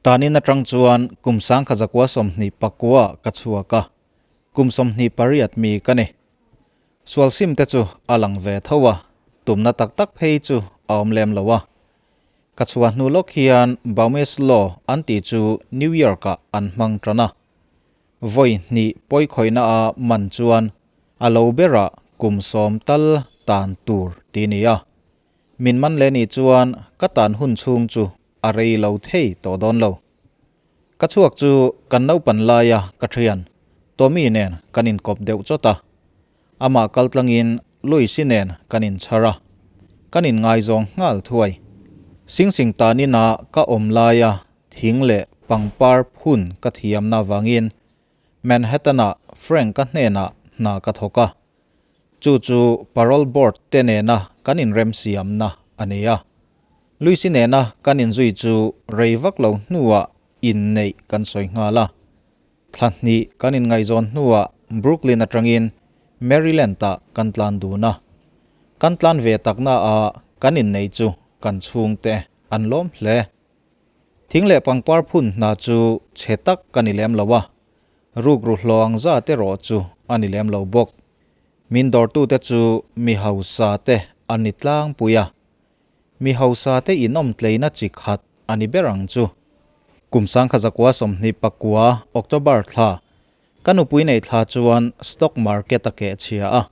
Tanin atang chuan kum 1929 ka chhuak a, kum 28 mi ka ni. Sual sim te chu a lang ve tho a, tumna tak tak phei chu a awm lem lo a. Ka chhuah hnu lawk hian Baumes Law an tih chu New York-ah an hmang tan a. Vawi hnih pawikhawihna a man chuan a lo berah kum 10 tal tan tur ti ni a. Min man leh nih chuan ka tan hun chhung chu a rei lo thei tawh dawn lo. Ka chhuak chu kan naupan laia ka thian Tommy nen kan inkawp deuh chawt a. Amah kal tlangin Louis-i nen kan inchhar a, kan inngaizawng nghal thuai. Sing Sing tanin a ka awm laia thing leh pangpar phun ka thiamna avangin Manhattan-ah Frank-a hnenah hna ka thawk a. Chu chu Parole Board te nena kan inremsiamna a ni a. Lucy nena kan inzui chu rei vak lo hnuah inneih kan sawi nghal a. Thla hnih kan inngaihzawn hnuah Brooklyn atangin Maryland-ah kan tlan dun a. Kan tlan ve takna a kan inneih chu kan chhungte an lawm hle. Thing leh pangpar phun hna chu chhe tak ka ni lem lo a. Rukru hlawh ang zat erawh chu a ni lem lo bawk. Min dawrtute chu mi hausa te an ni tlangpui a. Mi hausa te inawm tleina chi khat a ni ber ang chu. Kum 1929 October thla, ka nupui nei thla chuan stock market a keh chhia a.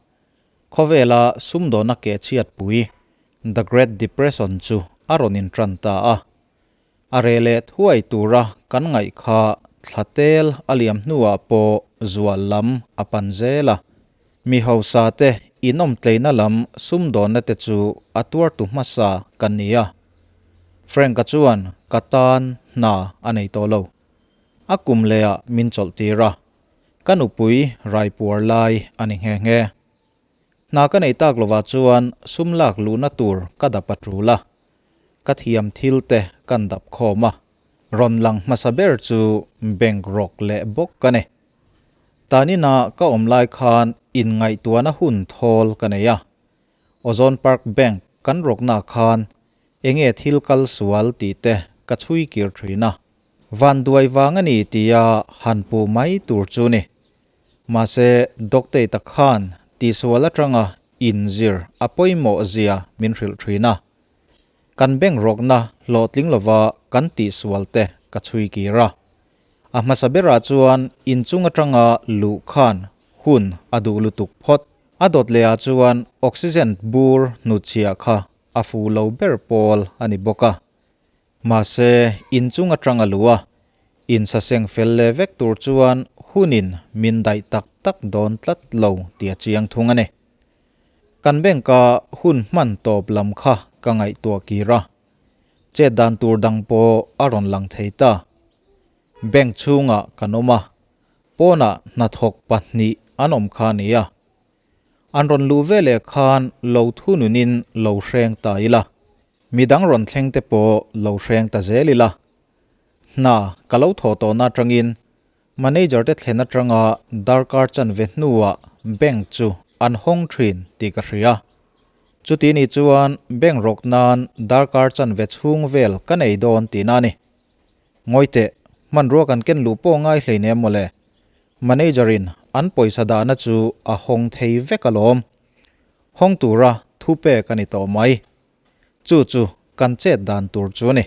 Khawvela sumdawna keh chhiatpui The Great Depression chu a rawn intran ta a. A reh leh thuai tura kan ngaih kha thla tel a liam hnuah pawh zual lam a pan zel a. Mi hausa te inawm tleina lam sumdawnna te chu a tuartu hmasa kan ni a. Frank-a chuan ka tan hna a nei tawh lo. A kum lehah min chawlh tir a. Ka nupui raipuar lai a ni nghe nghe. Hna ka nei tak lovah chuan sum lak luhna tur ka dap a tul a. Ka thiam thil te kan dap khawm a, rawn lang hmasa ber chu bank rawk leh bawk ka ni. Tanina ka awm lai khan inngaihtuahna hun thawl ka nei a, Ozone Park Bank kan rawkna khan enge thil kal sual tih te ka chhui kir thin a, vanduai vang a ni tia han puh mai tur chu ni. Mahse Doctor ta khan tihsual atanga inzir a pawimawh zia min hrilh thin a. Kan bank rawkna hlawhtling lova kan tihsual te ka chhui kir a. A hmasa berah chuan inchung atanga luh khan hun a duh lutuk phawt. A dawt lehah chuan oxygen bur hnutchhiah kha a fuh lo ber pawl a ni bawk a. Mahse inchung atanga luh a, insaseng fel leh vek tur chuan hunin min daih tak tak dawn tlat lo tih a chiang thung a ni. Kan bank-a hun hman tawp lam kha ka ngaihtuah kir a, chet dan tur dang pawh a rawn lang thei ta. Bank chhungah kan awm a, pawnah hnathawk pahnih an awm kha a ni a. An rawn luh veleh khan lo thununin lo hreng ta ila, midang rawn thleng te pawh lo hreng ta zel ila. Hna ka lo thawh tawhna atangin Manager te thlen atanga darkar chanve hnuah bank chu an hawng thin tih ka hria. Chuti ni chuan bank rawk nan darkar chanve chhung vel ka nei dawn tihna a ni. Ngawi teh, hmanrua kan ken luh pawh ngai hleinem mawle. Manager in an pawisa dahna chu a hawng thei vek alawm. Hawng tura thu pek a ni tawh mai. Chu chu kan chet dan tur chu a ni.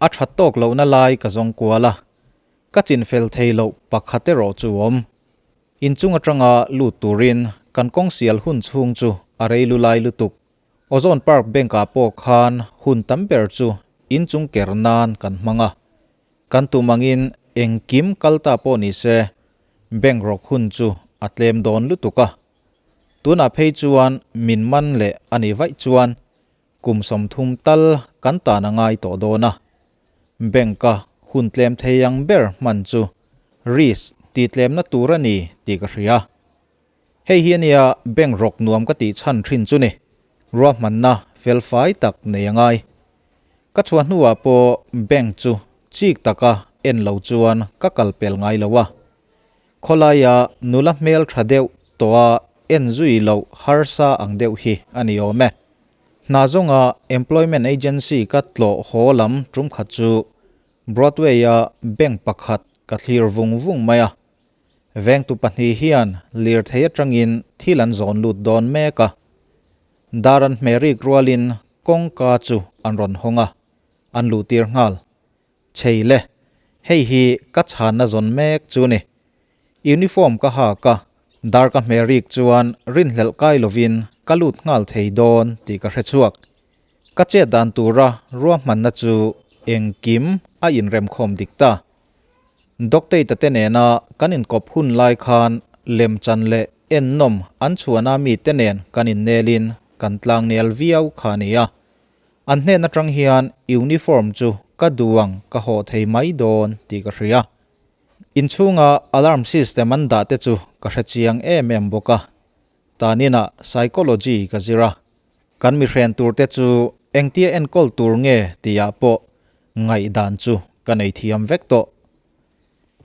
A that tawk lohna lai ka zawng kual a, ka chinfel thei loh pakhat erawh chu awm. Inchung atanga lut turin kan kawng sial hun chhung chu a rei lu lai lutuk. Ozone Park Bank ah pawh khan hun tam ber chu inchung ker nan kan hmang a. Kan tum angin engkim kal ta pawh ni se bank rawk hun chu a tlem dawn lutuk a. Tunah phei chuan min man leh a nih vaih chuan Kum 30 tal kan tan a ngai tawh dawn a, bank-a hun tlem thei ang ber hman chu risk tih tlemna tur a ni tih ka hria. Hei hi ania bank rawk nuam ka tih chhan thin chu ni, ruahmanna felfai tak nei a ngai. Ka chhuah hnuah pawh bank chu chik taka en lo chuan ka kal pel ngai lo a, khawlaia nula hmel tha deuh tawha en zui loh harsa ang deuh hi a ni awm e. Hna zawnga Employment Agency ka tlawh haw lam tum khat chu Broadway-a bank pakhat ka thlir vung vung mai a. Vengtu pahnih hian lirthei atangin thil an zawn lut dawn mek a. Dar an hmeh rik rualin kawngka chu an rawn hawng a, an luhtir nghal. Chei le, hei hi ka chhanna zawn mek chu ni. Uniform ka hak a, dar ka hmeh rik chuan rinhlelh kai lovin ka lut nghal thei dawn tih ka hre chhuak. Ka chet dan tura ruahmanna chu engkim a inremkhawm dik ta. Doctate te nena kan inkawp hun lai khan lemchan leh ennawm an chhuahna mite nen kan innelin kan tlangnel viau kha a ni a. An hnen atang hian uniform chu ka duh ang ka hawh thei mai dawn tih ka hria. Inchhunga alarm system an dah te chu ka hre chiang em em bawk a. Taninah psychology ka zir a, kan mihren tur te chu engtia enkawl tur nge tihah pawh ngaihdan chu ka nei thiam vek tawh.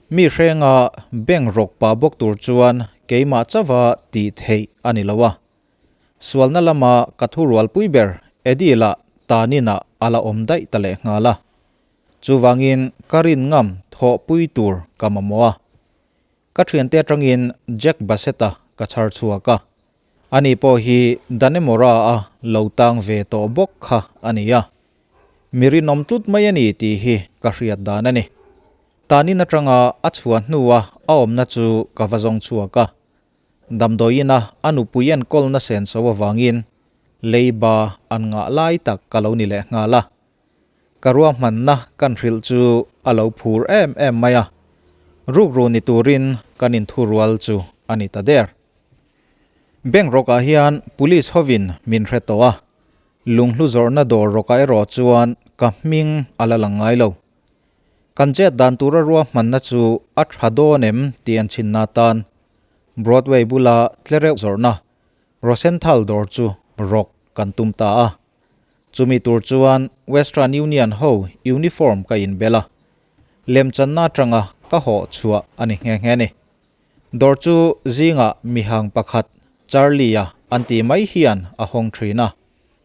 Mi hrenga bank rawk pah bawk tur chuan keimah chauha tih theih a ni lo a. Sualna lama ka thurualpui ber Eddie lah taninah a la awm daih ta lehnghal a. Chuvangin ka rin ngam thawhpui tur ka mamawh a. Ka thiante atangin Jack Bassett-a ka chhar chhuak a, ani pawh hi Dannemora-a lo tang ve tawh bawk kha a ni a. Mi rinawm tlut mai a ni tih hi ka hriat dan a ni. Tanin atanga a chhuah hnua a awmna chu ka va zawng chhuak a. Damdawiina a nupui enkawlna senso avangin leiba an ngah lai tak ka lo ni lehnghal a. Ka ruahmanna kan hrilh chu a lo phur em em mai a, rukru ni turin kan inthurual chu a ni ta der. Bank rawkah hian police hovin min hre tawh a, lunghlu zawrhna dawr rawkah erawh chuan ka hming a la lang ngai lo. Kan chet dan tura ruahmanna chu a tha dawn em tih an chhinna atan Broadway bula tlereuh zawrhna Rosenthal dawr chu rawk kan tum ta a. Chumi tur chuan Western Union ho uniform ka inbel a, lemchanna atanga ka hawh chhuah a ni nghe nghe ni. Dawr chu zingah mihang pakhat Charlie-a an tih mai hian a hawng thin a,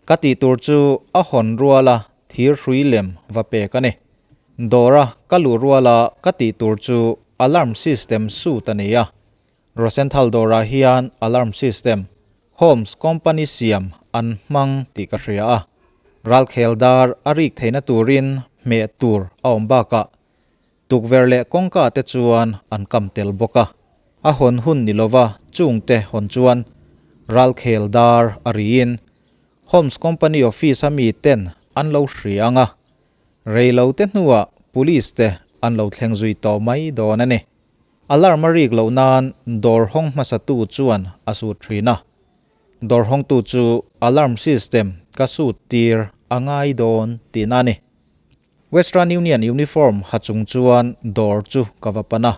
ka tih tur chu a hawn ruala thir hrui lem va pek a ni. Dawra ka luh ruala ka tih tur chu alarm system suit a ni a, Rosenthal dawrah hian alarm system Holmes company siam an hmang tih ka hria a, ralkhel dar a rik theihna turin hmeh tur a awm bakah tukverh leh kawngka te chuan an kam tel bawk a. A hawn hun ni lova chungte hawn chuan ralkhel dar a riin Holmes company office a mi ten an lo hria ang a, reilote hnuah police te an lo thleng zui tawh mai dawn a ni. Alarm a rik loh nan dawr hawng hmasatu chuan a sut thin a. Dawr hawngtu chu alarm system ka sut tir a ngai dawn tihna a ni. Western Union uniform ha chung chuan dawr chu ka va pan a.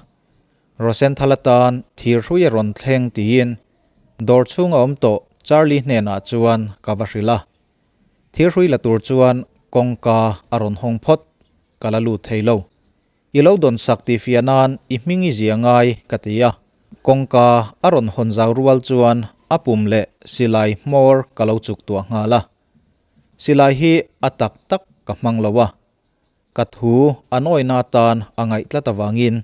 Rosenthal atan thir hrui a rawn thleng tiin dawr chhunga awm tawh Charlie hnenah chuan ka va hrilh a. Thir hrui la tur chuan kawngka a rawn hawng phawt, ka la lut thei lo. I lo dawn sak tih fiah nan i hming i zia ngai ka ti a. Kawngka a rawn hawn zau rual chuan a pum leh silai hmawr ka lo chuk tuah nghal a. Silai hi a tak tak ka hmang lo a. Ka thu an awihna atan a ngaih tlat avangin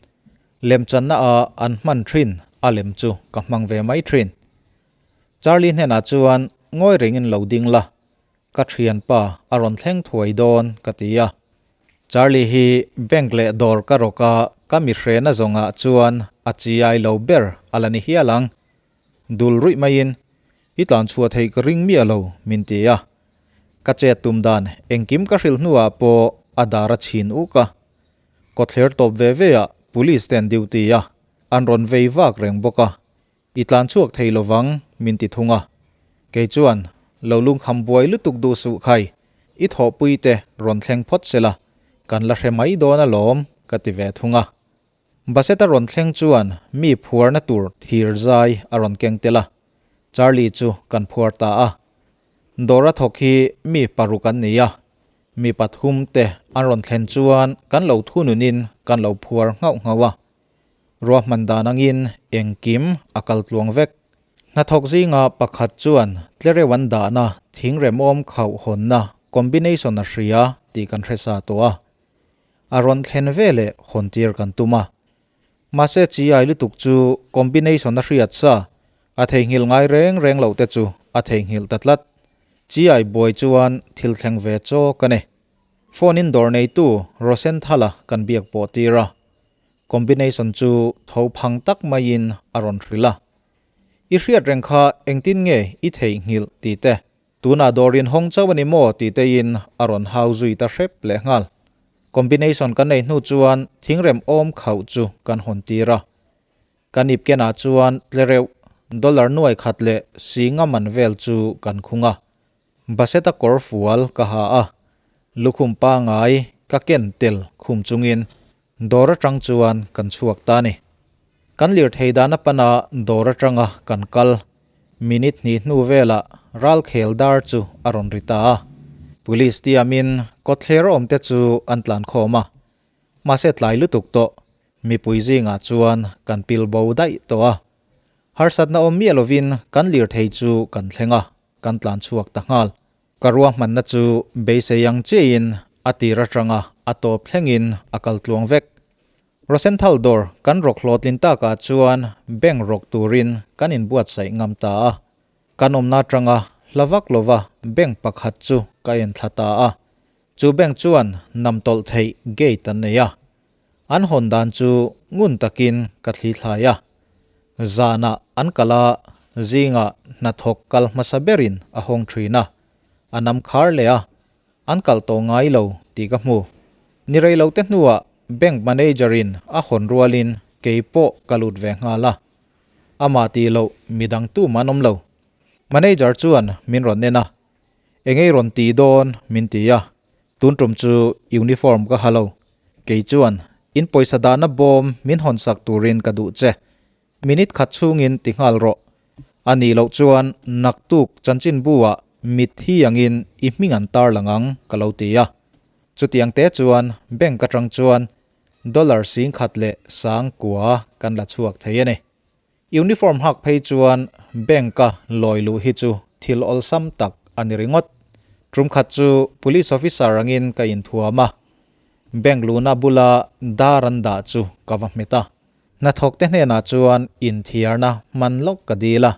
lemchanna ah an hman thin a lem chu ka hmang ve mai thin. Charlie hnenah chuan ngawi rengin lo ding la, ka thianpa a rawn thleng thuai dawn ka ti a. Charlie hi bank leh dawr ka rawk a, ka mi hrena zawngah chuan a chiai lo ber a la ni hial ang. Dul ruih maiin, I tlan chhuah theih ka ring miah lo, min ti a. Ka chet tum dan engkim ka hrilh hnuah pawh a dar a chhin uk a. Kawthler tawp ve ve ah police te an duty a, an rawn vei vak reng bawk a. I tlan chhuak thei lovang min ti thung a. Kei chuan, Lo lungkham buai lutuk duh suh khai, i thawhpui te rawn thleng phawt se la, kan la hre mai dawn alawm ka ti ve thung a. Bassett-a rawn thleng chuan mi phuarna tur thir zai a rawn keng tel a, Charlie chu kan phuar ta a. Dawra thawk hi mi paruk an ni a, mi pathum te an rawn thlen chuan kan lo thununin kan lo phuar nghauh nghauh a. Ruahman dan angin engkim a kal tluang vek. Hnathawk zinga pakhat chuan tlereuh an dahna thingremawm khauh hawnna combination a hria tih kan hre sa tawh a. A rawn thlen veleh hawn tir kan tum a. Mahse chi ai lutuk chu combination a hriat sa, a theihnghilh ngai reng reng loh te chu a theihnghilh ta tlat. Chi ai buai chuan thil thleng ve chawk a ni. Phone in dawr neitu Rosenthala kan biak pawh tir a. Combination chu tho phang tak maiin a rawn hrilh a. I hriat reng kha engtin nge i theihnghilh tih te Tunah dawr in hawng chauh a ni maw tih teiin a rawn hau zui ta hrep leh nghal. Combination kan nei hnu chuan thingrem awm khauh chu kan hawn tir a. Kan ip kenah chuan tlereuh dollar nuai khat leh singa man vel chu kan khung a. Baseta kawr fual ka ha a, lukhum pangai ka ken tel khum chungin dawr atang chuan kan chhuak ta a ni. Kan lirthei dana pana dawr atanga kan kal Minute hnih hnu velah ralkhel dar chu a rawn ri ta a. Police tiamin kawtthler awmte chu an tlan khawm a. Mahse tlai lutuk tawh, mipui zingah chuan kan pil bo daih tawh a. Harsatna awm miah lovin kan lirthei chu kan thleng a, kan tlan chhuak ta nghal. Ka ruahmanna chu beisei ang chiahin a tir atanga a tawp thlengin a kal tluang vek. Rosenthal dawr kan rawk hlawhtlin takah chuan bank rawk turin kan inbuatsaih ngam ta a. Kan awmna atanga hla vak lova bank pakhat chu ka en thla ta a. Chu bank chuan nam tawlh theih gate an nei a. An hawn dan chu ngun takin ka thli thlai a. Zanah an kal a, zingah hnathawk kal hmasa berin a hawng thin a. A nam khar leh a, An kalh tawh ngai lo tih ka hmu. Ni rei lo te hnuah bank manager in a hawn rualin kei pawh ka lut ve nghal a. Amah tih loh midang tum an awm lo. Manager chuan min rawn en a, Engei rawn ti dawn min ti a, tun tum chu uniform ka ha lo. Kei chuan in pawisa dahna bawm min hawn sak turin ka duh che. Minute khat chhungin ti nghal rawh. A nih loh chuan naktuk chanchinbu ah mitthi angin i hming an tar lang ang ka lo ti a. Chutiang te chuan bank atang chuan dollar 10,000 leh 9,000 kan la chhuak thei a ni. Uniform hak phei chuan bank a lawi luh hi chu thil awlsam tak a ni ringawt. Tum khat chu police officer angin ka inthuam a, bank luhna bula dar an dah chu ka va hmet a. Hnathawkte hnenah chuan inthiarna hman lawk ka dil a,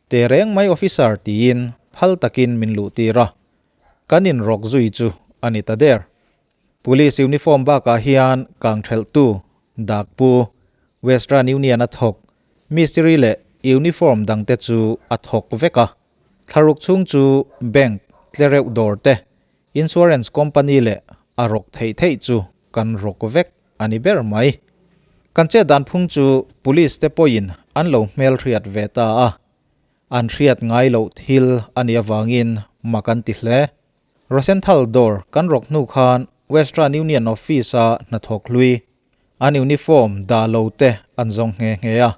Tehreng mai officer tiin phal takin min luhtir a, kan inrawk zui chu a ni ta der. Police uniform bakah hian kangthelhtu, dakpu, Western Union a thawk, mistiri leh uniform dangte chu a thawk vek a. Thlaruk chhung chu bank, tlereuh dawr te, insurance company leh a rawk theih theih chu kan rawk vek a ni ber mai. Kan chet dan phung chu police te pawhin an lo hmelhriat ve ta a, an hriat ngai loh thil a nih avangin mak an ti hle. Rosenthal dawr kan rawk hnu khan Western Union office a hnathawk hlui, an uniform dah lo te an zawng nghe nghe a,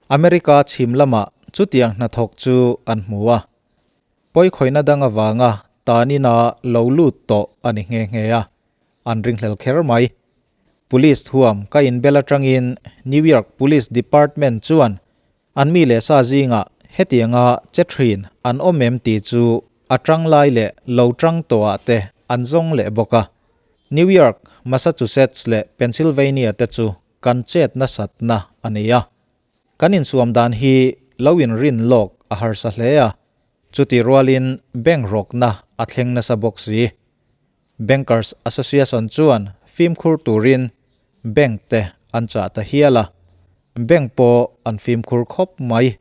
America chhim lamah chutiang hnathawk chu an hmu a. Pawikhawihna dang avanga tanina lo lut tawh a ni nghe nghe a. An ringhlel kher mai. Police thuam ka inbel atangin New York Police Department chuan an mi leh sa zingah hetianga che thin an awm em tih chu a tang lai leh lo tang tawhah te an zawng leh bawk a. New York, Massachusetts leh Pennsylvania te chu kan chet nasatna a ni a. Kan insuam dan hi lo inrin lawk a harsa hle a, chutih rualin bank rawkna a thleng nasa bawk si. Bankers Association chuan fimkhur turin bank te an chah ta hial a, bank pawh an fimkhur khawp mai.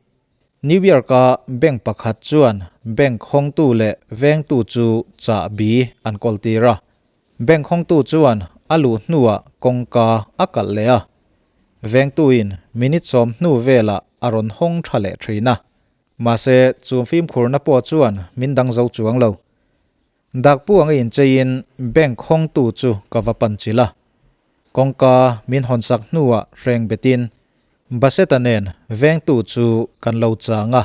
New York-a bank pakhat chuan bank hawngtu leh vengtu chu chahbi an kawl tir a, bank hawngtu chuan a luh hnuah kawngka a kalh leh a, vengtuin minute 10 hnu velah a rawn hawng tha leh thin a. Mahse, chu fimkhurna pawh chuan min dang zo chuang lo. Dakpu anga incheiin bank hawngtu chu ka va pan chilh a. Kawngka min hawnsak hnuah hreng betin Baseta nen vengtu chu kan lo chang a.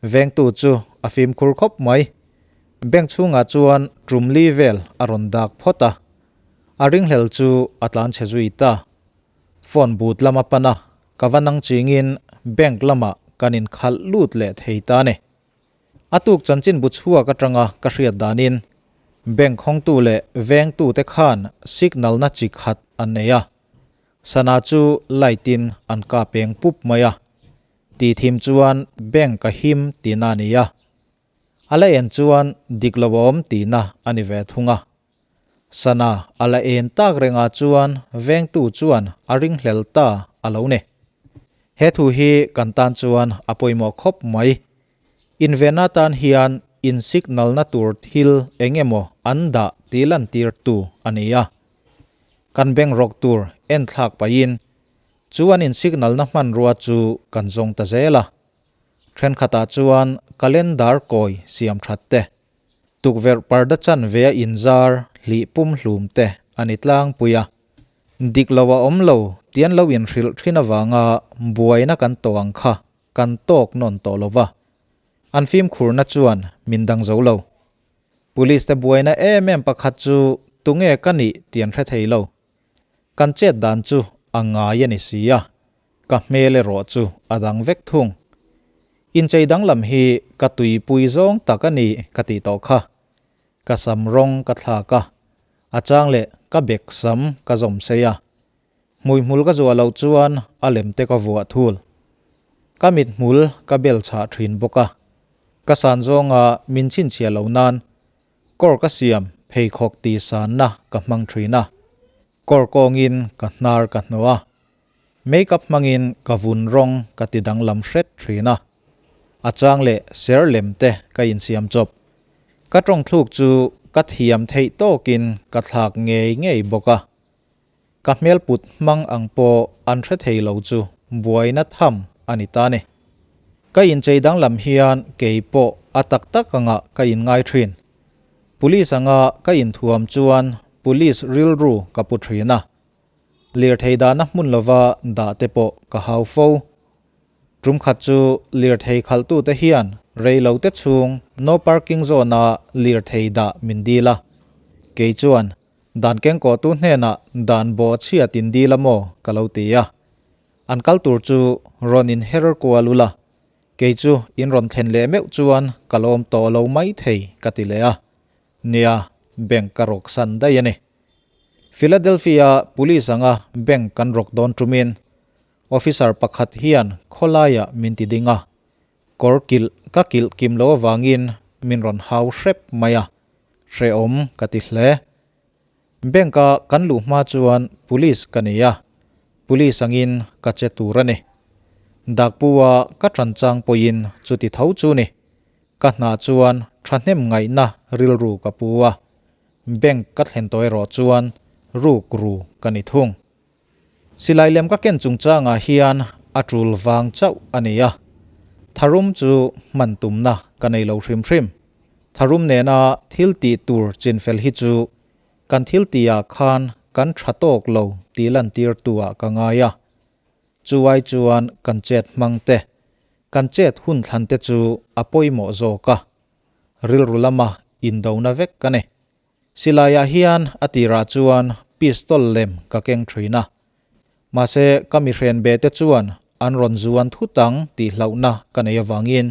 Vengtu chu a fimkhur khawp mai. Bank chhungah chuan tum li vel a rawn dak phawt a. A ringhlel chu a tlan chhe zui ta. Phone but lama pan a, ka va nang chingin bank lamah kan inkhalh lut leh thei ta ni. A tuk chanchin bu chhuak atanga ka hriat danin. Bank hawngtu leh vengtute khan signal na chi khat an nei a, sana chu light in an kap eng pup mai a, tih thim chuan bank a him tihna a ni a, a la en chuan dik lo a awm tihna a ni ve thung a. Sana a la en tak rengah chuan vengtu chuan a ringhlel ta a lo ni. He thu hi kan tan chuan a pawimawh khawp mai. Invenna tan hian in signal na tur thil eng emaw an dah tih lantirtu a ni a. Kan bank rawk tur en thlak pahin chu an in signal na hmanrua chu kan zawng ta zel a. Thenkhatah chuan calendar kawi siam that te, tukverh parda chanve a inzar hlih pum hlum te a ni tlangpui a. Dik lo a awm lo tih an lo inhrilh thin avanga buaina kan tawh ang kha kan tawk nawn tawh lo va, an fimkhurna chuan min dang zo lo. Police te buaina em em pakhat chu tunge ka nih tih an hre thei lo. Kan chet dan chu a ngai a ni si a, ka hmel erawh chu a dang vek thung. Inchei danglam hi ka tuipui zawng tak a ni ka tih tawh kha. Ka sam rawng ka thlak a, a chang leh ka bek sam ka zawm sei a, Hmuihmul ka zuah loh chuan a lem te ka vuah thul. Ka mithmul ka bel chhah thin bawk a. Ka san zawnga min chhinchhiah loh nan kawr ka siam pheikhawk ti sanna ka hmang thin a. Kawr kawngin ka hnar ka hnawh a. Makeup hmangin ka vun rawng ka ti danglam hret thin a. A chang leh ser lem te ka insiam chawp. Ka tawngthluk chu ka thiam theih tawkin ka thlak ngei ngei bawk a. Ka hmel put hmang ang pawh an hre thei lo chu buaina tham a ni ta ni. Ka inchei danglam hian kei pawh a tak tak angah ka inngai thin. Police anga ka inthuam chuan police rilru ka pu thin a. Lirthei dahna hmun lova dah te pawh ka hau fo. Tum khat chu lirthei khalhtute hian rei lo te chhung no parking zone a lirthei dah min dil a. Kei chuan Dan kengkawhtu hnenah dan bawh chhiat in dil a maw? ka lo ti a. An kal tur chu rawn in her kual ula, kei chu in rawn thlen leh meuh chuan ka lawm tawh lo mai thei ka ti leh a. Nia, bank ka rawk san daih a ni. Philadelphia police anga bank kan rawk dawn tumin officer pakhat hian khawlaiah min ti ding a, kawr kilh ka kilh kim lo avangin min rawn hau hrep mai a. Hrehawm ka ti hle. Bank-a kan luh hma chuan police ka nei a, police angin ka che tur a ni. Dakpu-a ka ṭan chang pawhin chuti tho chu ni. Ka hna chuan ṭhahnem ngaihna rilru ka pu a, bank ka thlen tawh erawh chuan ruk ru ka ni thung. Silai lem ka ken chungchangah hian a tul vang chauh a ni a, tharum chu hman tumna ka nei lo hrim hrim. Tharum nena thil tih tur chinfel hi chu kan thil tihah khan kan tha tawk lo tih lantirtu ah ka ngai a. Chuai chuan kan chet hmang te, kan chet hun thlan te chu a pawimawh zawk a, rilru lama indona vek ka ni. Silaiah hian a tirah chuan pistol lem ka keng thin a, mahse ka mihren be te chuan an rawn zuan thut ang tih hlauhna ka nei avangin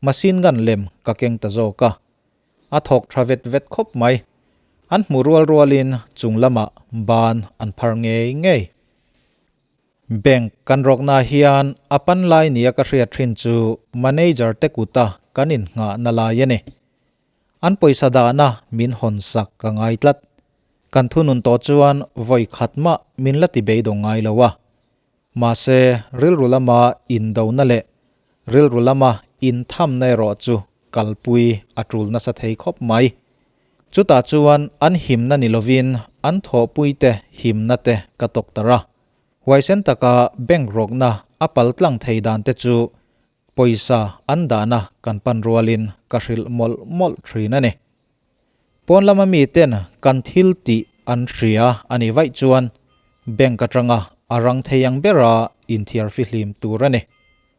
machine gun lem ka keng ta zawk a. A thawk tha vet vet khawp mai. An hmu rual rualin chung lamah ban an phar ngei ngei. Bank kan rawkna hian a pan lai nia ka hriat thin chu manager te kuta kan innghahna lai a ni. An pawisa dahna min hawn sak ka ngai tlat. Kan thunun tawh chuan vawi khat mah min la ti beidawng ngai lo a. Mahse, rilru lama indona leh rilru lama inthamna erawh chu kalpui a tul nasa thei khawp mai. Chutah chuan an himna ni lovin an thawhpuite himna te ka tawktar a. Huaisen taka bank rawkna a paltlang thei dan te chu Pawisa an dahna kan pan rualin ka hrilh mawlh mawlh thin a ni. Pawn lama miten kan thil tih an hria a nih vaih chuan bank atanga a rang thei ang bera inthiar fihlim tur a ni.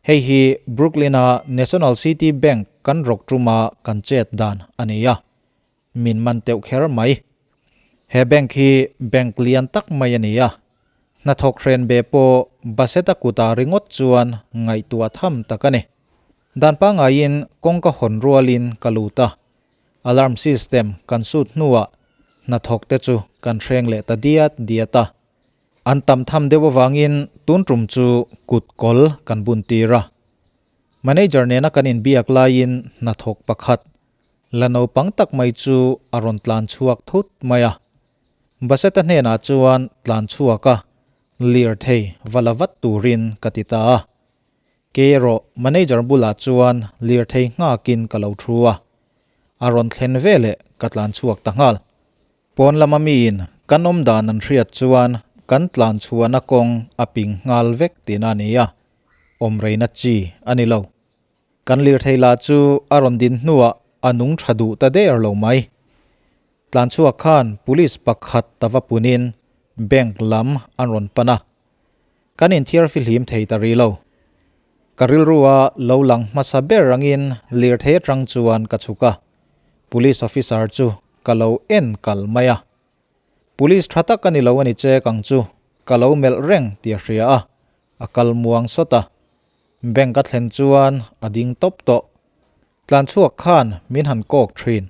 Hei hi Brooklyn-a National City Bank kan rawk tuma kan chet dan a ni a, min man teuh kher mai. He bank hi bank lian tak mai a ni a, hnathawk hren be pawh Bassett-a kutah ringawt chuan ngaihtuah tham tak a ni. Dan pangaiin kawngka hawn rualin ka lut a. Alarm system kan sut hnuah hnathawk te chu kan hreng leh ta diat diat a. An tam tham deuh avangin tun tum chu kut kawl kan bun tir a. Manager nena kan inbiak laiin hnathawk pakhat la naupang tak mai chu a rawn tlan chhuak thut mai a. Baseta hnenah chuan tlan chhuak a, lirthei va la vat turin ka ti ta a. Kei erawh manager bulah chuan lirthei nghakin ka lo thu a, a rawn thlen veleh ka tlan chhuak ta nghal. Pawn lama miin kan awm dan an hriat chuan kan tlan chhuahna kawng a ping nghal vek tihna a ni a, awm reina chi a ni lo. Kan lirthei lah chu a rawn din hnuah a nung tha duh ta der lo mai. Tlan chhuak khan police pakhat ta va punin bank lam an rawn pan a, Kan inthiar fihlim thei ta rih lo. Ka rilrua lo lang hmasa ber angin lirthei atang chuan ka chhuk a, Police officer chu ka lo en kal mai a. Police tha tak a ni lo a ni che kang chu ka lo melh reng tih a hria a, a kal muang sawt a. Bank a thlen chuan a ding tawp tawh. Tlan chhuak khan min han kawk thin.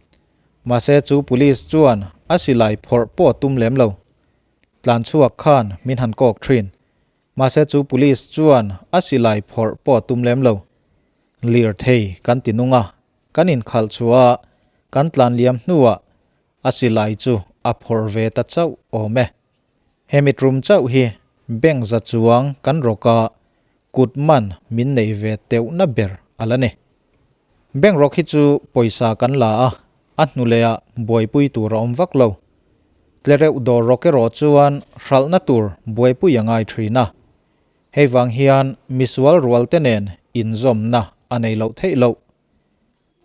Mahse chu police chuan a silai phawrh pawh tum lem lo. Tlan chhuak khan min han kawk thin. Mahse chu police chuan a silai phawrh pawh a tum lem lo. Lirthei kan ti nung a, kan inkhalh chhuah a, kan tlan liam hnuah a silai chu a phawrh ve ta chauh awm e. Hemi tum chauh hi bank za chuang kan rawk a, kut man min nei ve teuhna ber a la ni. Bank rawk hi chu pawisa kan la a, a hnu leh ah buaipui tur a awm vak lo. Tlereuh dawr rawk erawh chuan hralhna tur buaipui a ngai thin a. Hei vang hian misual rual te nen inzawmna a nei loh theih loh.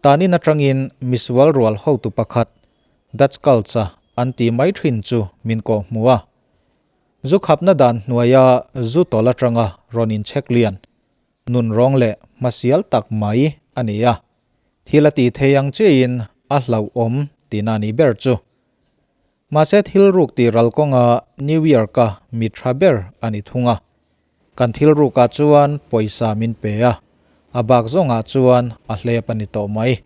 Tanin atangin misual rual hotu pakhat Dutch culture an ti mai thin chu min kawh hmu a. Zu khapna dan hnuaia zu tawlh atanga rawn inchhek lian Nunrawng leh hmasial tak mai a ni a, thil a ti thei ang chiahin a hlauhawm tihna a nih ber chu. Mahse thil ruk tih ral kawnga New York-a mi tha ber a ni thung a. Kan thil rukah chuan pawisa min pe a, a bak zawngah chuan a hlep a ni tawh mai.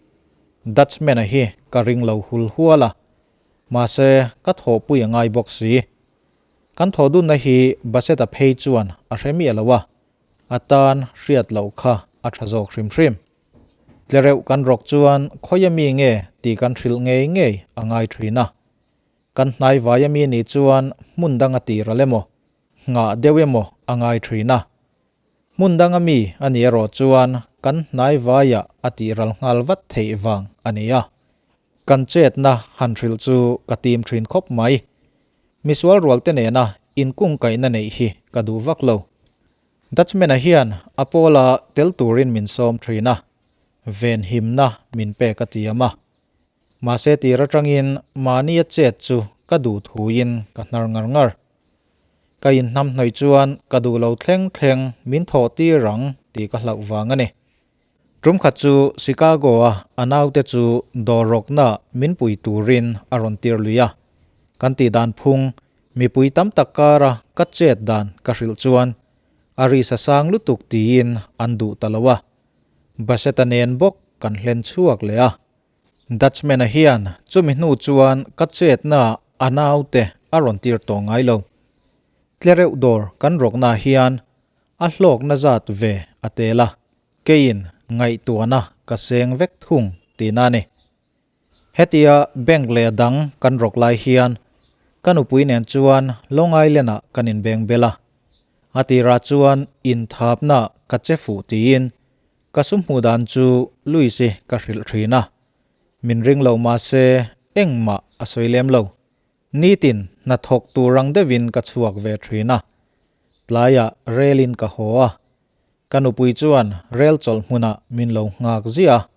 Dutchman-a hi ka ring lo hul hual a, mahse ka thawhpui a ngai bawk si. Kan thawhdunna hi Bassett-a phei chuan a hre miah lo a, A tan hriat loh kha a tha zawk hrim hrim. Tlereuh kan rawk chuan khawi ami nge tih kan hrilh ngei ngei a ngai thin a. Kan hnai vai ami nih chuan hmun dang a tir al emaw, nghah deuh emaw a ngai thin a. Hmun dang ami a nih erawh chuan kan hnai vaiah a tih ral nghal vat theih vang a ni a. Kan chetna han hrilh chu ka tim thin khawp mai. Misual rualte nena inkungkaihna neih hi ka duh vak lo. Dutchman-a hian a pawla tel turin min sawm thin a, venhimna min pek a tiam a. Mahse tir atangin mahnia chet chu ka duh thuin ka hnar ngar ngar. Ka inhnamhnawih chuan ka duh lo thleng thleng min thawh tir ang tih ka hlauh vang a ni. Tum khat chu Chicago-a a naute chu dawr rawkna min pui turin a rawn tir lui a. Kan tih dan phung, mipui tam tak kara ka chet dan ka hrilh chuan a risa sang lutuk tiin an duh ta lo a. Bassett-a nen bawk kan hlen chhuak leh a. Dutchman-a hian chumi hnu chuan ka chetna a naute a rawn tir tawh ngai lo. Tlereuh dawr kan rawkna hian A hlawkna zat ve a tel a, keiin ngaihtuahna ka seng vek thung tihna a ni. Hetia bank leh a dang kan rawk lai hian ka nupui nen chuan Long Island-ah kan inbeng bel a. A tirah chuan inthapna ka che fuh tiin ka sum hmuh dan chu Louise-i ka hrilh thin a. Min ring lo mahse engmah a sawi lem lo. Nitin hnathawk tur ang deuhin ka chhuak ve thin a, tlaiah relin ka haw a, ka nupui chuan rel chawlh hmunah min lo nghak ziah a.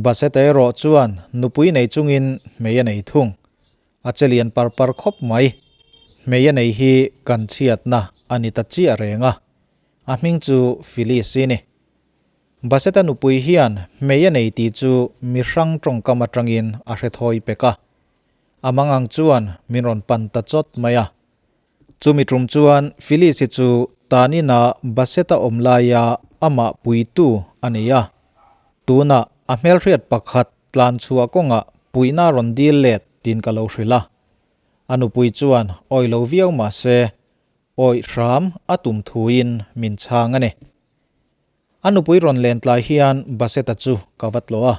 Baseta erawh chuan nupui nei chungin hmei a nei thung, a che lian par par khawp mai. Hmei a nei hi kan chhiatna a ni ta chiah reng a, a hming chu Phyllis i ni. Baseta nupui hian hmei a nei tih chu mi hrang tawngkam atangin a hre thawi pek a, A mangang chuan min rawn pan ta chawt mai a. Chumi tum chuan Phyllis-i chu tan inah Bassett-a awm laia amah puitu a ni a. Tunah a hmelhriat pakhat tlan chhuah kawngah puihna a rawn dil let tiin ka lo hrilh a. A nupui chuan awi lo viau mah se, awih hram a tum thuin min chhang a ni. A nupui rawn len tlai hian Baseta chu ka va tlawh a,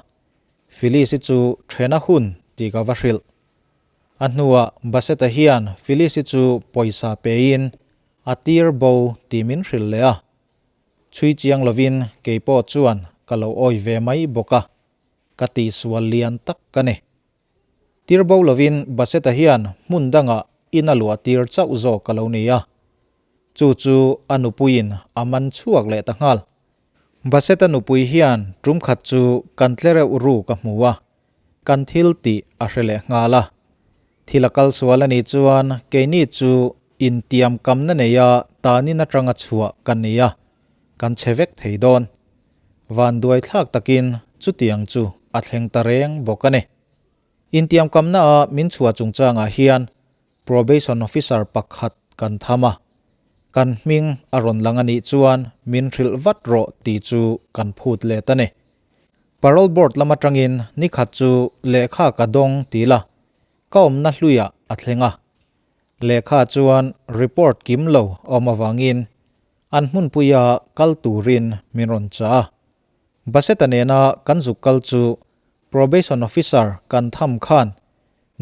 Phyllis-i chu thena hun tih ka va hrilh. A hnuah Baseta hian Phyllis-i chu pawisa pein a tir bo tih min hrilh leh a. Chhui chiang lovin kei pawh chuan ka lo awi ve mai bawk a, ka tihsual lian tak ka ni. Tir bo lovin Baseta hian hmun dangah in a luah tir chauh zawk a lo ni a. Chu chu a nupuiin a man chhuak leh ta nghal. Baseta nupui hian tum khat chu kan tle reuh ru ka hmu a, kan thil tih a hre leh nghal a. Thil a kal sual a nih chuan keini chu intiam kamna neia tanin atanga chhuah kan ni a, kan che vek thei dawn. Vanduai thlak takin chutiang chu a thleng ta reng bawk a ni. Intiamkamna-a min chhuah chungchangah hian Probation Officer pakhat kan tham a, kan hming a rawn lang a nih chuan min hrilh vat rawh tih chu kan phut let a ni. Parole Board lam atangin nikhat chu lehkha ka dawng ti la, ka awmna hluiah a thleng a. Lehkha chuan report kim lo a awm avangin An hmunpuia kal turin min rawn chah a. Baseta nena kan zuk kal chu Probation Officer kan tham khan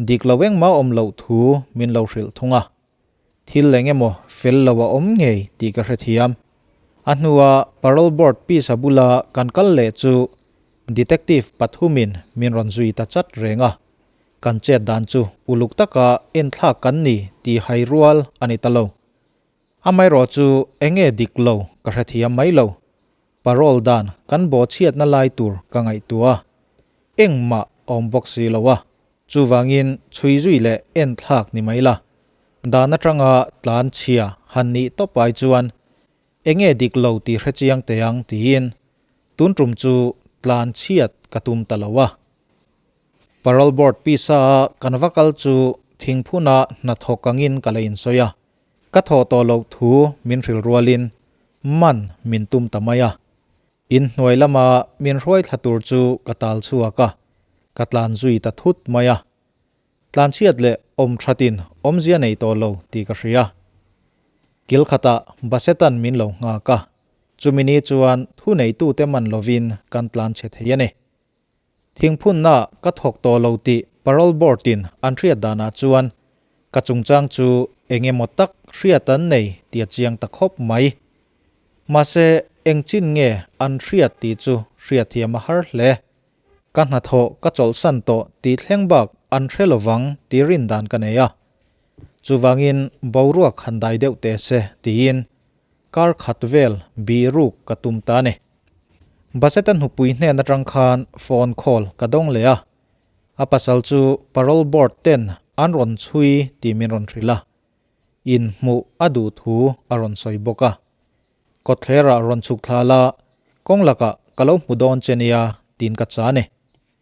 dik lo engmah awm loh thu min lo hrilh thung a. Thil eng emaw fel lo a awm ngei tih ka hrethiam. A hnua Parole Board pisa bula kan kal leh chu Detective pathumin min rawn zui ta chat reng a. Kan chet dan chu uluk taka enthlak kan ni tih hai rual a ni ta lo. Amaherawh chu enge dik lo ka hrethiam mai lo. Parole dan kan bawhchhiatna lai tur ka ngaihtuah a, engmah a awm bawk si lo a, chuvangin chhui zui leh en thlak ni mai la. Dan atanga tlan chhia han nih tawp ai chuan enge dik lo tih hrechiang teh ang tiin tun tum chu tlan chhiat ka tum ta lo a. Parole board pisa a kan va kal chu thingphuna hnathawk angin ka la insawi a. Ka thawh tawh loh thu min hrilh rualin man min tum ta mai a. In hnuai lama min hruai thla tur chu ka tal chhuak a, ka tlan zui ta thut mai a. Tlan chhiat leh awm thatin awmzia nei tawh lo tih ka hria. Kil khatah Basetan min lo nghak a, chumi ni chuan thuneitute man lovin kan tlan chhe thei a ni. Thingphunna ka thawk tawh lo tih Parole Board in an hriat danah chuan ka chungchang chu eng emaw tak hriat an nei tih a chiang ta khawp mai. Mahse eng chin nge an hriat tih chu hriatthiam a har hle. Ka hnathawh ka chawlhsan tawh tih thleng bak an hre lovang tih rin dan ka nei a. Chuvangin boruak han dai deuh teh se tiin kar khat vel bih ruk ka tum ta a ni. Baseta hnupui hnen atang khan phone call ka dawng leh a, a pasal chu parole board ten an rawn chhui tih min rawn hrilh a, in hmuh a duh thu a rawn sawi bawk a. Kawtthlerah rawn chhuk thla la, kawng lakah ka lo hmu dawn che nia tiin ka cha ni.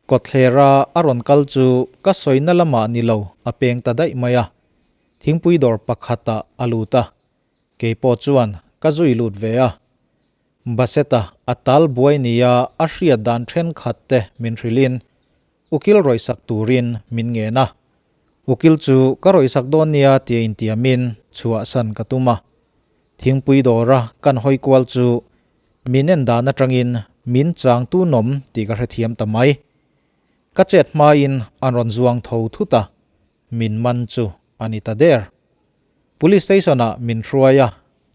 Kawtthlera a rawn kal chu ka sawina lamah ni lo a peng ta daih mai a, thingpui dawr pakhatah a lut a, kei pawh chuan ka zui lut ve a. Baseta a tal buai nia a hriat dan thenkhat te min hrilhin ukil rawihsak turin min ngen a. Ukil chu ka rawihsak dawn nia tia intiamin chhuahsan ka tum a. Thingpui dawra kan hawi kual chu min en dan atangin min chang tunawm tih ka hrethiam ta mai. Ka chet hmain an rawn zuang tho thut a, min man chu a ni ta der. Police station ah min hruai a,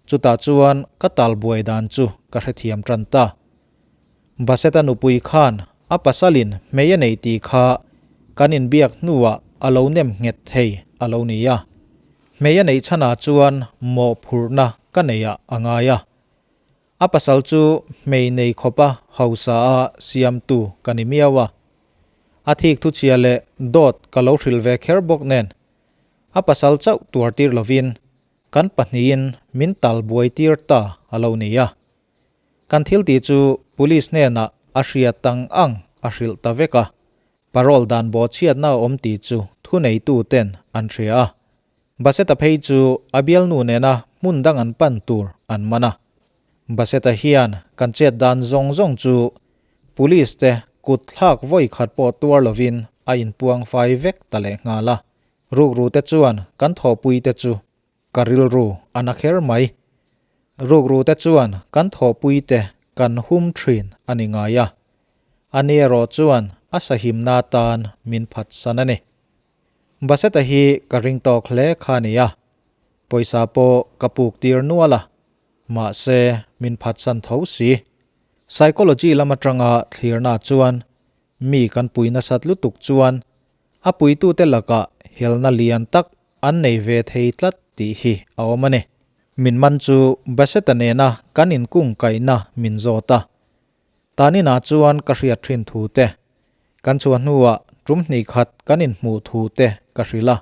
chutah chuan ka tal buai dan chu ka hrethiam tan ta. Baseta nupui khan a pasalin hmei a nei tih kha kan inbiak hnuah a lo nem nghet thei a lo ni a. Hmei a neih chhanah chuan mawhphurhna ka neih ah a ngai a. A pasal chu hmei nei khawpa hausa a siamtu ka ni miau a. A thik thuchhia leh dawt ka lo hrilh ve kher bawk nen A pasal chauh tuar tir lovin kan pahnihin min tal buai tir ta a lo ni a. Kan thil tih chu police hnenah a hriat ang ang a hrilh ta vek a, parole dan bawhchhiatna a awm tih chu thuneitu ten an hria a. Baseta phei chu a bialnu nena hmun dang an pan tur an man a. Baseta hian kan chet dan zawng zawng chu police te kut thlak vawi khat pawh tuar lovin a inpuang fai vek ta leh nghal a. Rukru te chuan kan thawhpui te chu ka rilru a na kher mai. Rukru te chuan kan thawhpui te kan hum thin a ni ngai a. Ani erawh chuan a sahimna atan min phatsan a ni. Baseta hi ka ring tawk hle kha a ni a, pawisa pawh ka puk tir nual a, mahse min phatsan tho si. Psychology lam atanga thlirna chuan mi kan pui nasat lutuk chuan a puitute lakah helna lian tak an nei ve thei tlat tih hi a awm a ni. Min man chu Baseta nena kan inkungkaihna min zawt a, Taninah chuan ka hriat thin thu te, kan chhuah hnuah tum hnih khat kan inhmuh thu te ka hrilh a.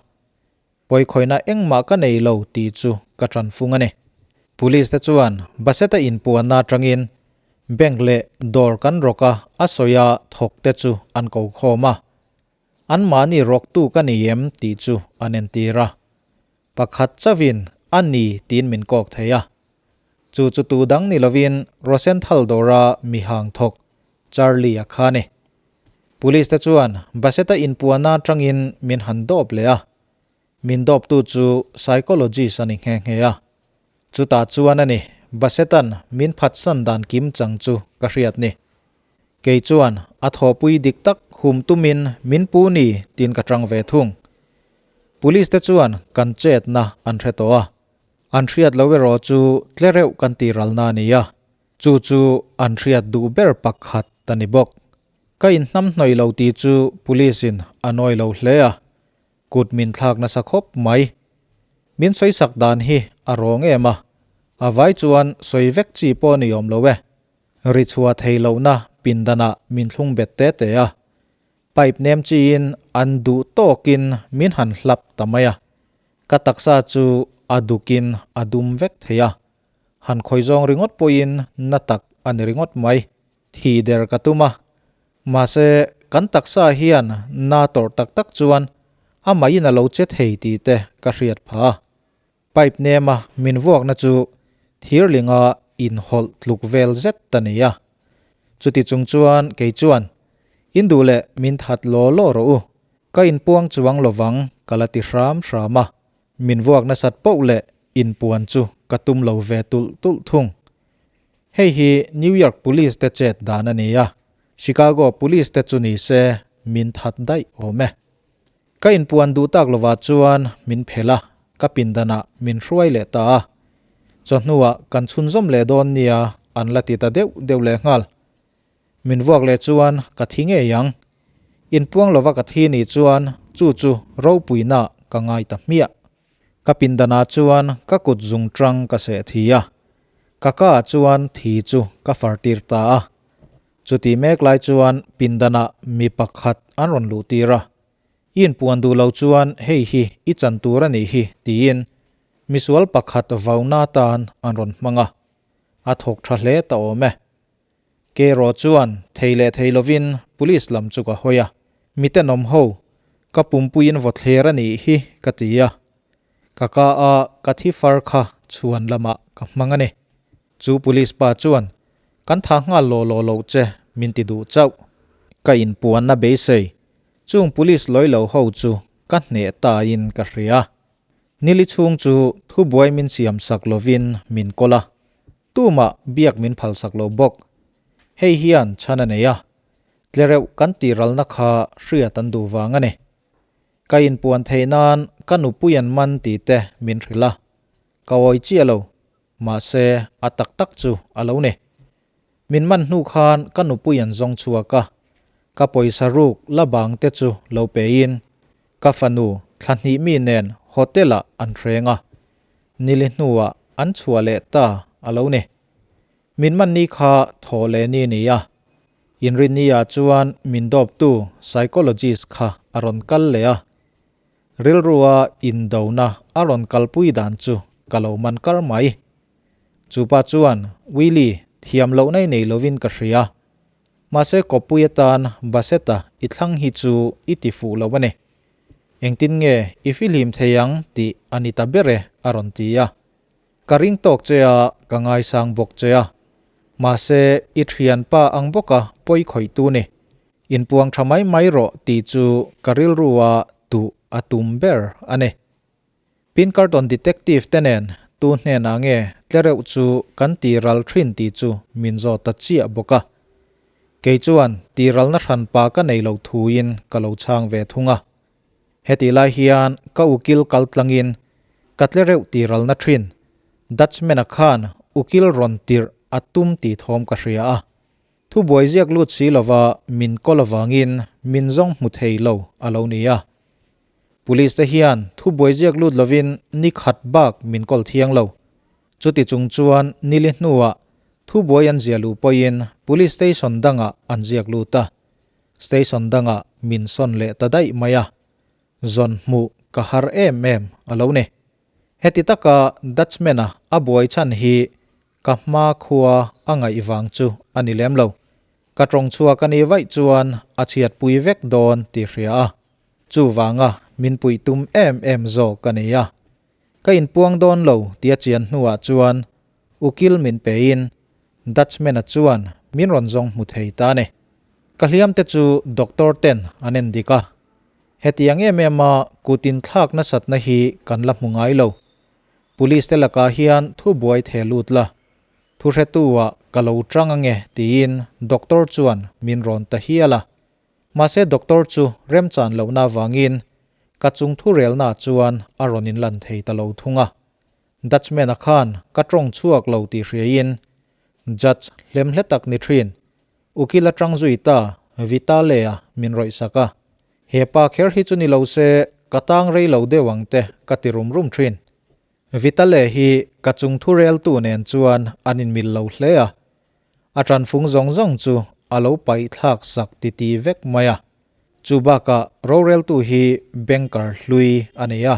Pawikhawihna engmah ka nei lo tih chu ka tanfung a ni. Police te chuan Baseta inpuanna atangin bank leh dawr kan rawk a a sawi a thawk te chu an ko khawm a. Anmahni rawktu ka ni em tih chu an entir a. Pakhat chauhin a ni tiin min kawk thei a. Chu chu tu dang ni lovin Rosenthal dawra mi hang thawk Charlie-a kha a ni. Police te chuan Bassett-a inpuanna atangin min han dawp leh a. Min dawptu chu psychologist a ni nghe nghe a. Chutah chuan a ni Bassett-a'n min phatsan dan kim chang chu ka hriat ni. Kei chuan a thawhpui dik tak hum tumin min pu ni tiin ka tang ve thung. Police te chuan kan chetna an hre tawh a, an hriat lo erawh chu tle reuh kan tih ralna a ni a, chu chu an hriat duh ber pakhat a ni bawk. Ka inhnamhnawih lo tih chu police in a nawi lo hle a, Kut min thlak nasa khawp mai. Min sawisak dan hi a rawng em a, a vai chuan sawi vek chi pawh ni awm lo e. Ri chhuah thei lohna pindanah min thlung bet te te a. Pipe nem chiin an duh tawkin min han hlap ta mai a. Ka taksa chu a dukin a dum vek thei a. Han khawi zawng ringawt pawhin na tak a ni ringawt mai. Thi der ka tum a, mahse kan taksa hian na tawrh tak tak chuan amahin a lo che thei tih te ka hriat phah a. Pipe nema min vuakna chu thirlinga inhawlh tluk vel zet a ni a. Chuti chung chuan kei chuan, In duh leh min that law law rawh u, ka inpuang chuang lovang ka la ti hram hram a. Min vuak nasat poh leh inpuan chu ka tum lo ve tulh tulh thung. Hei hi New York Police te chet dan a ni a, Chicago Police te chu ni se min that daih awm e. Ka inpuan duh tak lovah chuan min phelh a, ka pindanah min hruai leh ta a. Chawhnuah kan chhunzawm leh dawn nia an la ti ta deuh deuh leh nghal. Min vuak leh chuan ka thi ngei ang. Inpuang lova ka thi nih chuan chu chu ropuina ka ngai ta hmiah. Ka pindanah chuan ka kut zung tang ka seh thi a, ka ka ah chuan thi chu ka far tir ta a. Chuti mek lai chuan pindanah mi pakhat an rawn luh tir a, I inpuan duh lo chuan hei hi i chan tur a nih hi tiin misual pakhat vauna atan an rawn hmang a, a thawk tha hle ta awm e. Kerawh chuan thei leh thei lovin police lam chu ka hawi a, Mi tenawm ho, ka pumpuiin vawthler a nih hi ka ti a. Ka ka a ka thi far kha chhuan lamah ka hmang a ni. Chu police pa chuan kan tha nghal law law loh che min ti duh chauh. Ka inpuanna beisei, chung police lawi lo ho chu ka hneh ta in ka hria. Nili chhung chu thubuai min siam sak lovin min kawl a, Tumah biak min phalsak lo bawk. Hei hian chhan a nei a, tlereuh kan tihralna kha hriat an duh vang a ni. Ka inpuan theih nan ka nupui an man tih te min hrilh a, ka awi chiah lo, mahse a tak tak chu a lo ni. Min man hnu khan ka nupui an zawng chhuak a, ka pawisa ruk la bang te chu lo pein ka fanu thla hnih mi nen hotel ah an hreng a, Nili hnuah an chhuah leh ta a lo ni. Min man ni kha thaw leh ni ni a. Inrinni-ah chuan min dawptu psychologist kha a rawn kal leh a. Rilrua indona a rawn kalpui dan chu ka lo man kar mai. Chupa chuan, Willie, thiam lohna i nei lovin ka hria. Mahse kawppui atan Bassett-a i thlang hi chu i ti fuh lo a ni. Engtin nge i fihlim thei ang tih a ni ta ber e a rawn ti a. Ka ring tawk che a, ka ngaisang bawk che a. Mahse i thianpa ang bawka pawi khawihtu ni. Inpuang tha mai mai rawh tih chu ka rilrua tuh a tum ber a ni. Pinkerton detective te nen tu hnenah nge tlereuh chu kan ti ral thin tih chu min zawt ta chiah bawk a. Kei chuan ti ralna hranpa ka nei lo thuin ka lo chhang ve thung a. Hetih lai hian ka ukil kal tlangin ka tlereuh ti ralna thin Dutchman-a khan ukil rawn tirh a tum tih thawm ka hria a. Thubuai ziak lut si lova min kawl avangin min zawng hmu thei lo a lo ni a. Police te hian thubuai ziak lut lovin ni khat bak min kawl thiang lo. Chuti chung chuan nili hnuah thubuai an ziah luh pawhin Police Station dangah an ziak lut a. Station dangah min sawn leh ta daih mai a. Zawn hmuh ka har em em a lo ni. Heti taka Dutchman-a a buai chhan hi Ka hma khua a ngaih vang chu a ni lem lo. Ka tawng chhuak a nih vaih chuan a chhiatpui vek dawn tih hria a. Chuvanga min puih tum em em zawk a ni a. Ka inpuang dawn lo tih a chian hnuah chuan ukil min pein Dutchman-a chuan min rawn zawng hmu thei ta a ni. Ka hliam te chu doctor ten an en dik a. Hetiang em em a kut inthlak nasatna hi kan la hmu ngai lo. Police te lakah hian thu buai the lut la, thu hretu ah ka lo tang ange tiin doctor chuan min rawn ta hial a. Mahse doctor chu remchan lohna avangin ka chung thu relna chuan a rawn inlan thei ta lo thung a. Dutchman-a khan ka tawng chhuak lo tih hriain judge hlemhle tak ni thin ukil atang zui ta Vitale-a min rawih sak a. He pa kher hi chu ni lo se ka tang rei lo deuh ang te ka ti rum rum thin. Vitale hi ka chung thu reltu nen chuan an inmil lo hle a, a tanfung zawng zawng chu a lo paih thlak sak titi vek mai a. Chu bakah roreltu hi banker hlui a nei a,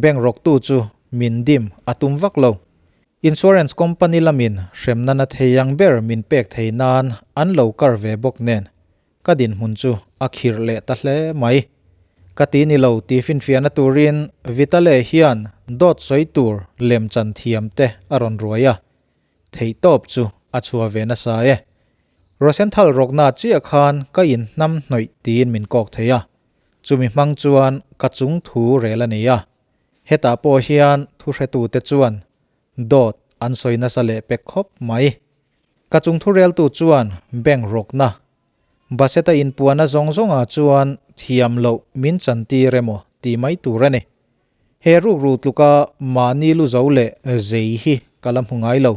bank rawktu chu min dim a tum vak lo. Insurance company lamin hremna na thei ang ber min pek thei nan an lo kar ve bawk nen Ka dinhmun chu a khirh leh ta hle mai. Ka ti ni lo tih finfiahna turin Vitale hian dawt sawi tur lemchan thiam te a rawn ruai a, theihtawp chu a chhuah ve nasa e. Rosenthal rawkna chiah khan ka inhnam hnawih tiin min kawk thei a, chumi hmang chuan ka chung thu rel a ni a. Hetah pawh hian thuhretute chuan dawt an sawi nasa leh pek khawp mai. Ka chung thureltu chuan bank rawkna, Baseta inpuana zawng zawngah chuan thiam loh min chantir emaw tih mai tur a ni. He rukru tluka mahni lu zo leh zei hi ka la hmu ngai lo.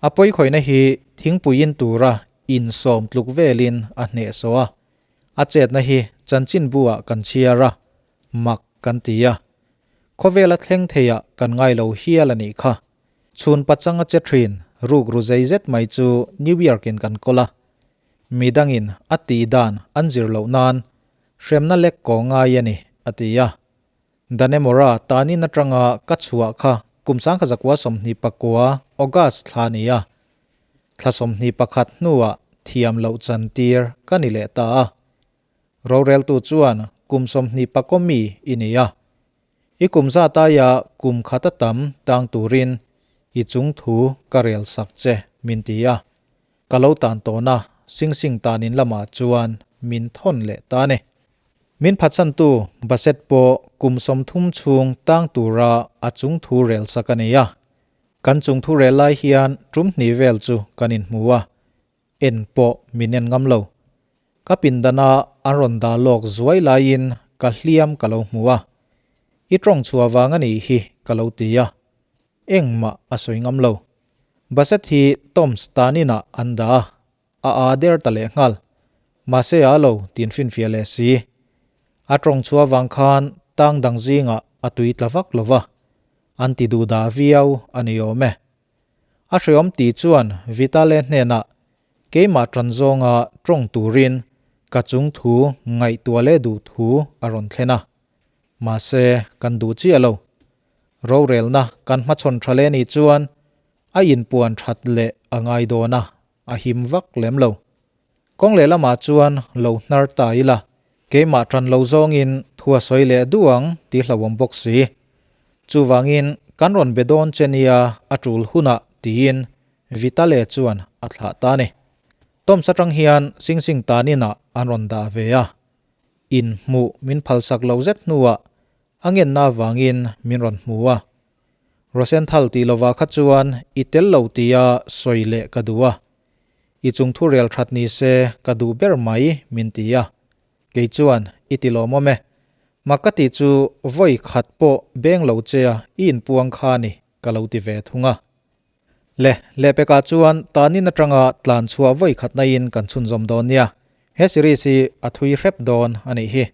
A pawikhawihna hi thingpui in tura insawm tluk velin a hnehsawh a. A chetna hi chanchinbu ah kan chhiar a, mak kan ti a. Khawvela thleng theiah kan ngai lo hial a nih kha. Chhun pachang a che thin, rukru zei zet mai chu New York in kan kawl a. Midangin a tih dan an zir loh nan hremna lek kaw ngai a ni, a ti a. Dannemora tanin atanga ka chhuah kha kum 1929 August thla a ni a. Thla 21 hnuah thiam loh chantir ka ni leh ta a. Roreltu chuan kum 20 pakaw mi i ni a. I kum zat aia kum khat a tam tang turin i chung thu ka rel sak che min ti a. Ka lo tan tawhna Sing Sing tanin lamah chuan min thawn leh ta a ni. Min phatsantu Bassett pawh kum 30 chhung tang tura a chung thu rel sak a nei a. Kan chung thu rel lai hian tum hnih vel chu kan inhmu a, en pawh min en ngam lo. Ka pindana an rawn dah lawk zuai laiin ka hliam ka lo hmu a, i tawng chhuah vang a nih hi ka lo ti a, engmah a sawi ngam lo. Bassett hi Toms tan inah an dah a, a aa der ta leh nghal. Mahse aa lo tin finfiah leh si. A tawng chhuah vang khan tang dang zingah a tui tla vak lo va, an ti duhdah viau a ni awm e. A hreawm tih chuan Vitale hnenah keimah tan zawnga tawng turin ka chung thu ngaihtuah leh duh thu a rawn thlen a. Mahse, kan duh chiah lo. Rorelna kan hmachhawn tha leh nih chuan a inpuan that leh a ngai dawn a, a him vak lem lo. Kawng leh lamah chuan lo hnar ta ila, keimah tan lo zawngin thu a sawi leh duh ang tih hlauhawm bawk si. Chuvangin kan rawn be dawn che nia a tul hunah tiin Vitale chuan a thlah ta a ni. Toms atang hian Sing Sing tan inah an rawn dah ve a. In hmuh min phalsak lo zet hnuah a ngenna avangin min rawn hmu a. Rosenthal tih lovah kha chuan i tel lo tia sawi leh ka duh a. I chung thu rel that ni se ka duh ber mai min ti a. Kei chuan i ti lawmawm e. Mak ka tih chu vawi khat pawh beng lo che a i inpuang kha ni ka lo ti ve thung a. Le, lehpekah chuan tanin atanga tlan chhuah vawi khatna in kan chhunzawm dawn nia. He series hi a thui hrep dawn a nih hi.